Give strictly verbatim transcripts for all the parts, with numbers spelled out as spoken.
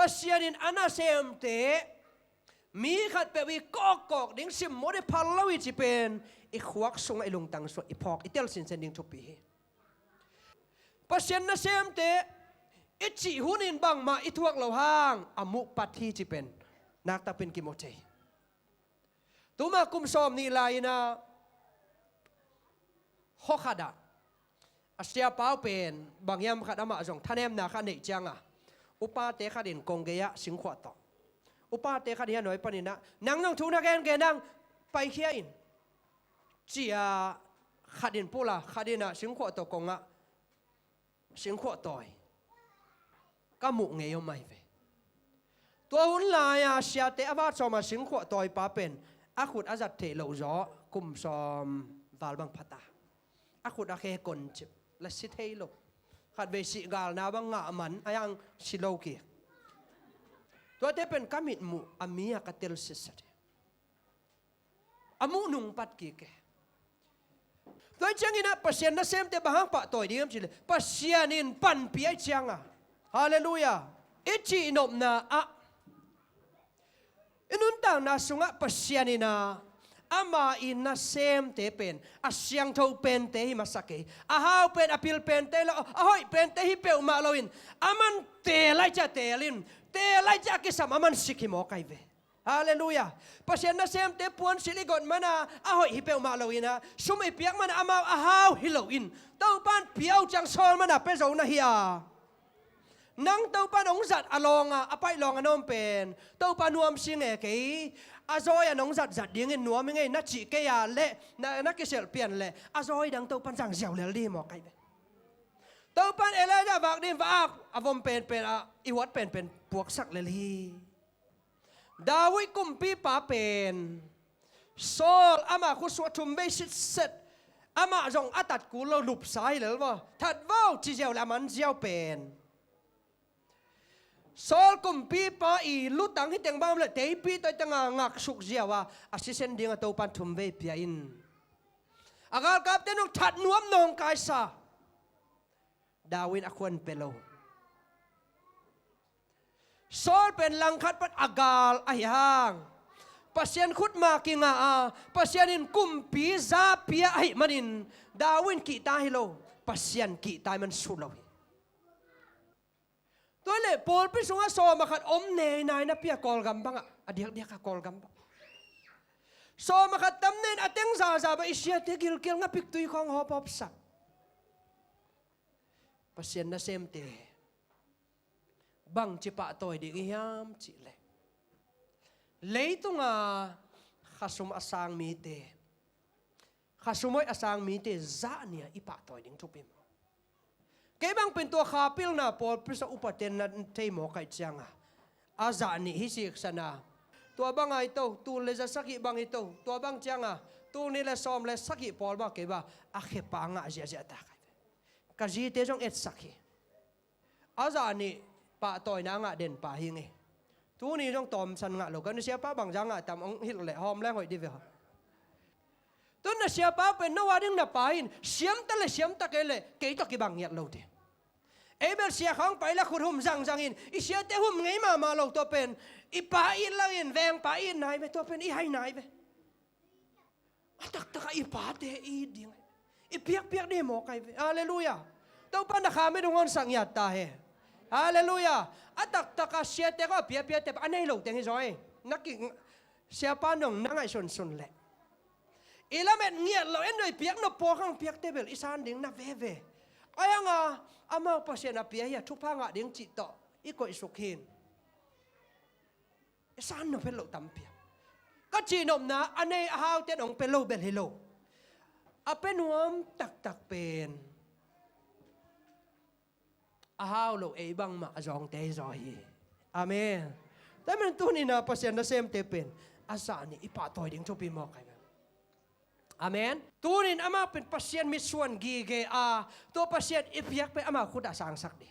Pasian in a nasemte mi khatpeuh i kawkkawk ding, simmawh ding phal lo i ci pen i khuak sungah, i lungtang sungah i phawk, i tel sinsen ding thupi hi. Pasian nasemte i cih hunin bangmah i thuak loh hang a muh pat hi ci pen naktakpin kimu thei. Tuma kum sawm nih lai-in ah, khuakhat ah a siapa uh pen bang hiam khat, amah zong thanemna khat neih ciangah upate khat in kong gei-ah singkhuah tawh, upate khat in a nuai panin ah, "Nang zong thu na gengen hang, paikhia in," ci-a khat in pulak a, khat in ah singkhuah tawh kongah singkhuah tawi ka muh ngei om ahi ve. Tua hun lai-a siate a va sawm a singkhuah tawipa pen a khut a zat theih loh zaw kum sawm val bang pha ta. A khut a khe koncip, la si thei lo. Khatvei sih galna bang ngah man a, hang si lo kik. Tuate pen ka mit muh a mi-ah ka tel sitset hi. A muh nung pat kik e. Tua hi ciangin ah Pasian nasemte bang hang pahtawi ding hiam cih leh, Pasian in panpih ahih ciangah, halleluiah, i cihnopna ah, i nuntakna sungah Pasian in ah ama i nasemte pen a siangtho pente hi masa kei, a hau pen, a pil pente hi lo, a hoih pente hi peuhmah loin, aman teel ahih ciang teel in, teel ahih ciang a kisam aman sik hi mawk ahi ve. Halleluiah. Pasian nasemte puansilh i got man a, a hoih hi peuhmah loin ah, sum i piak man a, amau a hau hi loin, Topa'n pia uh ciang sawl man a pia zo na hi a. Nang Topa'n hong zat a lawng a, a paih lawng a na om pen Topa nuam si nge kei, a zawi-ah nong zatzat dingin nuam hi ngei na cih kei a leh, na, na kiselh pian leh a zawi dang Topa'n zang ziau lel ding hi mawk ahi ve. Topa'n Elijah vak dingin va ak, a vom penpen ah, i huat penpen puaksak lel hi. David kumpipa pen Saul ama khut sungah thum vei sitset, amah zong a tat kul lo, lupsa hi lel maw, that vo ci ziau leh a man ziau pen Saul kumpipa i lutang hi teng bang om leh teipi tawi tengah ngaksuk ziau a, a sisen dingah Topa'n thum vei pia in, a galkapte nong that nuam, nong kaisa. David a khuan pia lo. Saul pen langkhat pan a gal ahi hang, Pasian khut ma kingah a, Pasian in kumpi za pia ahih manin David in kihta hi lo, Pasian kihta ahih man suh lo hi. Tua leh pawlpi sungah sawm a khat om nei nai napi a, Kawlgam bangah, a diakdiak a Kawlgam bang. Sawm a khat tam nei in a teng zaza bang i siate gilkial ngapik tui khawng hawphawp sak. Pasian nasemte bangci pahtawi ding i hiam cih leh, leitunga khasum a sang mite, khasum hoih a sang mite zah nih-ah i pahtawi ding thupi maw? Kei bang pen tua kha pilna pawlpi sungah upaten na thei mawk ahih ciangah, a zah nih hi siksan a, tua bang ahi to, tul le za sagih bang hi to, tua bang ciangah tul nih le sawm le sagih pawl bang kei bang a khepa ngah ziahziah ta kha hi ve. Ka zite zong etsak hi. A zah nih pahtawina a ngah den pa hi ngei. Tuni zong tawmsan ngah lo, ka na siapa bangzah ngah tam, hong hilh leh hawm leng hoih dih ve. Tun na siapa pen no a ding na pa hi in, siam ta leh siam ta kei leh kei tawh kibang ngiat lo ding. Ei bel sia khawng pai leh khut hum zangzang in, i siate hum ngei mahmah lo, tua pen i pa it lo in, vengpa it nai ve, tua pen i hai nai ve. A taktakah i pate i ding, i piakpiak ding mawk ahi ve. Halleluiah. Topa na kha mit hong honsak ngiat ta hen. Halleluiah. A taktakah siate kha piapiate a nei lo teng hi zaw hi. Na ki, siapa nong na ngaihsunsun leh, i lamet ngiat lo, en lo, i piak nop pawl khawng piakte bel i san ding na veve. Ahi hanga amau Pasian a pia hi a, thupha ngah ding cih tawh i koihsuk hi in. I san nop het loh tampi a, ka cihnopna a nei a haute in hong pia lo bel hi lo. A pia nuam taktak pen a hau lo ei bangmah a zawngte hi zaw hi. Amen. Tua ahih manin tuni-in ah Pasian nasemte pen a zah nih i pahtawi ding thupi mawk ahi ve. Amen. Tuni-in amah pen Pasian mitsuan gige a, tua Pasian i piak pen ama khut ah sangsak ding.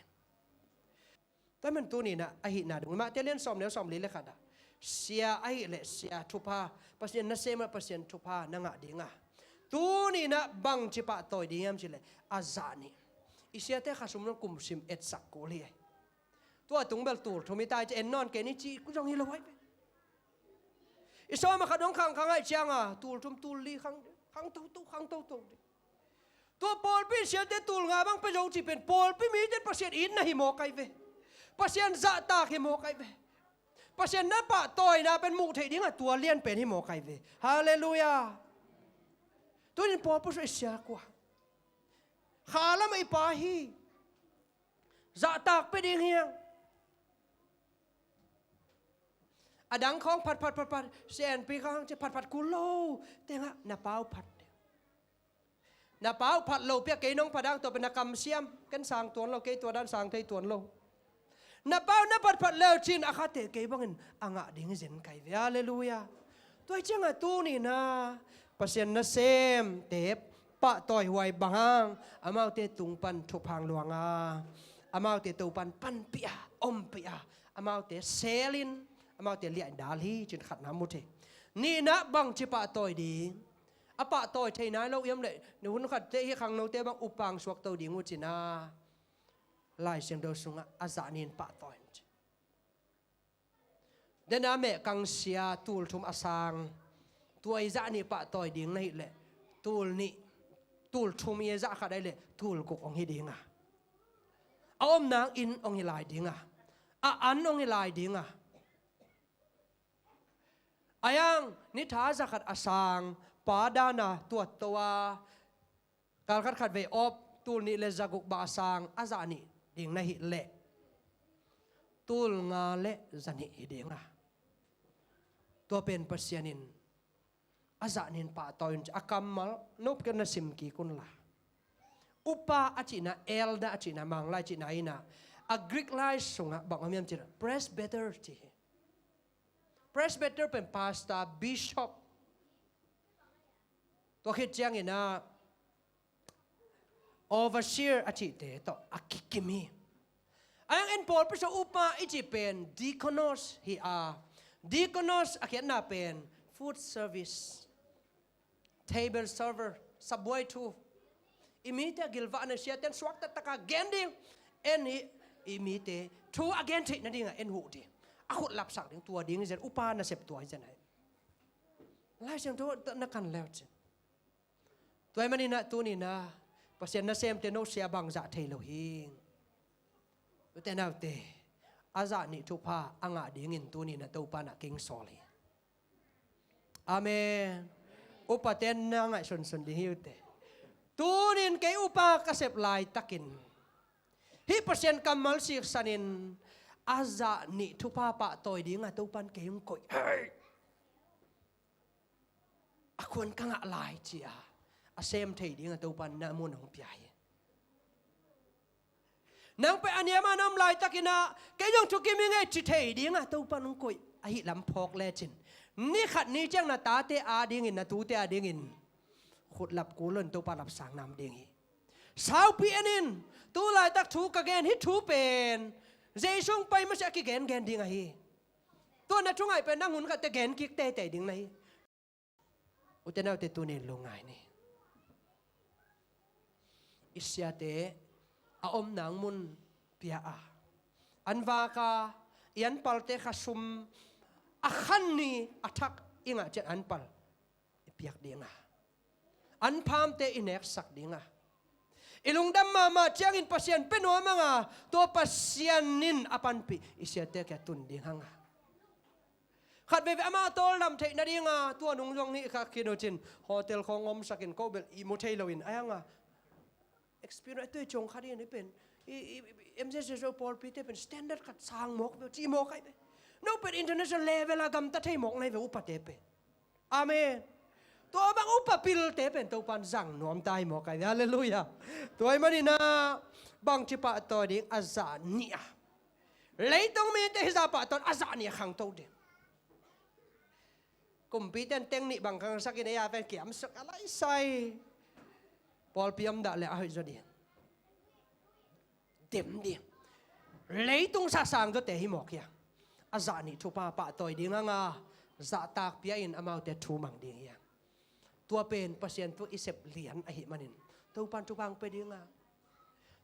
Tua ahih manin tuni-in ah ahihna dong, Matthai lian sawmnih, sawmli le khat ah, sia ahih leh sia thupha, Pasian nasem ah Pasian thupha na ngah ding a, tuni-in ah bangci pahtawi ding hiam cih leh a zah nih. I siate khasum zong kum sim etsak kul hi. Tua tung bel tul thum hi ta ci, en nawn kei ni ci zong hi lo ai ve. I sawm a khat hong khang khang ahih cianga tul thum tul li khang ding, khang toto, khang toto ding. Tua pawlpi siate tul nga bang pia zo cih pen pawlpi mite Pasian itna hi mawk ai ve. Pasian zahtak hi mawk ai ve. Pasian na pahtawina pen muh theih dingah tua lian pen hi mawk ai ve. Halleluiah. Tunin pawlpi sua i sia kua? Kha lamah i pa hi. Zahtak pia ding hiang. A dang khawng phat phat phat phat, C N P khawng ci phat phat kul lo. Tengah na pau phat ding. Na pau phat lo piak kei nong phat dang tua pen na kamsiam. Ken sang tuan lo, kei tua dan sang thei tuan lo. Na pau na phat phat leu cin a khate kei bangin a ngah ding hi zen kai ve. Halleluiah. Tua hi cianga tunina Pasian nasemte pahtawi huai bang hang, amaute tung pan thupha luanga, amaute Topan panpih a, ompih a, amaute selin, amaute liahdal hi cin khatna mu thei. Nihna bangci pahtawi ding? A pahtawi thei nai lo iam leh ni hun khatte hi khangnote bang upang suakto ding uh cina. Lai Siangtho sungah a zah nin pahtawi un ci. Dena meh kangsia tul thum a sang, tua i zah nih pahtawi ding na hih leh tul nih, tul thum i zah khat ahih leh tul guk hong hi dinga, a omna inn hong hi lai dinga, a an hong hi lai dinga. Ayang ni tha za khat a sang, pa dana tuat to a, kal khat khat vei op, tul nih le za guk bah a sang a zah nih ding na hih leh tul nga le za nih hi dinga. Tua pen Pasian in a zah nin pahtawi un ci a kammal nop ken na sim kik un la. Upa a cihna, elder a cihna, manglai cihna ina, a Greek lai sungah bang om hiam cih leh presbyter ci hi. Presbyter pen pastor, bishop. Tua khit ciangin a overseer a cihte tawh a kikim hi. Ayang en pawlpi sua upa i cih pen diakonos hi a, diakonos a khiatna pen food service, table server, sabuai thu. I mite a gilvahna siaten suakta taka gen ding. En hi i mite thu a gen theih nadinga en huh ding, a khut lapsak ding, tua ding hi zen, upa nasep tua hi zen ahi. Lai Siangtho na kan leu cin. Tua hi maninah tuninah Pasian nasemte no sia bangzah thei lo hi. Ute naute, a zah nih thupha a ngah dingin tuninah Topa na kingsawl hi. Amen. Upate na ngaihsunsun ding hi ute. Tunin kei upa ka sep laitakin hih Pasian kammal siksanin a zah nih thupha pahtawi dinga Topan kei hong koih. Hei! A khuan ka ngah lai cia a sem thei dinga Topan na mun hong pia hi. Nang pen a niama na om laitakinah kei zong thukim hi ngei ci thei dinga Topan hong koih ahi lam phawk lecin, ni khat ni ciang na tate adingin, na tute adingin khutlap kul loin Topa lapsang nam ding hi. Saupi en in, tu laitak thu ka gen hih thu pen Jesu hong pai masiah a kigengen ding ahi. Tua na thungaih pen nang hun khatte gen kik teitei ding na hi. Ute naute tunin lungngai ni. I siate a omna mun pia a, an vaka i an palte kha sum a khan ni a thak i ngah cian an pal i piak dinga, an phamte i neksak dinga, i lungdam mahmah ciangin Pasian pe nuam anga tua Pasian in a panpih i siate kia tun ding hanga. Khat veve ama tawldam theih nadinga tua nung zong nih kha khin uh cin hotel khawng omsakin ko bel i mu thei loin a hanga experience tui cong khat in i pen i, i, i, M Z C C pawlpite pen standard khat sang mawk ve, ci mawk ai ve. No pen international level a gamta thei mawk nai ve upate pen. Amen. Tua bang upa pilte pen Topan zang nuam tai mawk ai ve. Halleluiah. Tua i maninah bangci pahtawi ding a zah nih a, leitung mite hizah pahtawi a zah nih a khangto ding. Kumpite in teng nih bang khangsakin ei a pen kiamsak a laisai. Pawlpi om dah le a hoih zaw ding. Dem ding. Leitung sahsang zawte hi mawk hiang. A zah nih thupha pahtawi ding anga zahtak pia in amaute thu mang ding hiang. Tua pen Pasian thu i sep lian ahi manin Topan thupha hong pe dinga,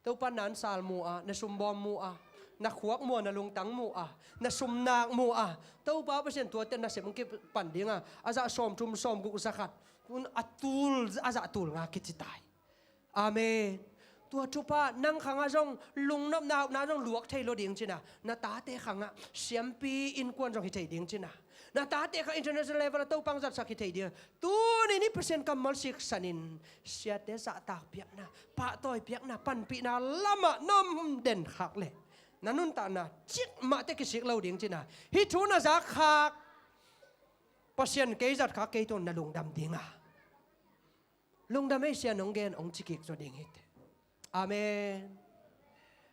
Topan na ansal mu a, na sumbawm mu a, Na khuak mu a, na lungtang mu a, na sumnak mu a, Topa Pasian tuate nasem hong kipan ding a, a zah sawmthum sawmguk zakhat, tun a tul, a zah tul nga kici tai. Amen. Tua thupha nang khangah zong lungnopna, hauhna zong luak thei lo ding cina, na tate khangah siampi innkuan zong hi thei ding cina, na tate khang international level a Topa hong zatsak hi thei ding. Tuni ni Pasian kammal siksanin siate zahtak piakna, pahtawi piakna, panpihna lamah na om den khak leh na nuntakna cik mahte kisik lo ding cina, hih thu na zak khak, Pasian kei zat khak kei tun na lungdam dinga, lungdam ei, Sian hong gen hong ci kik zaw ding hi teh. Amen.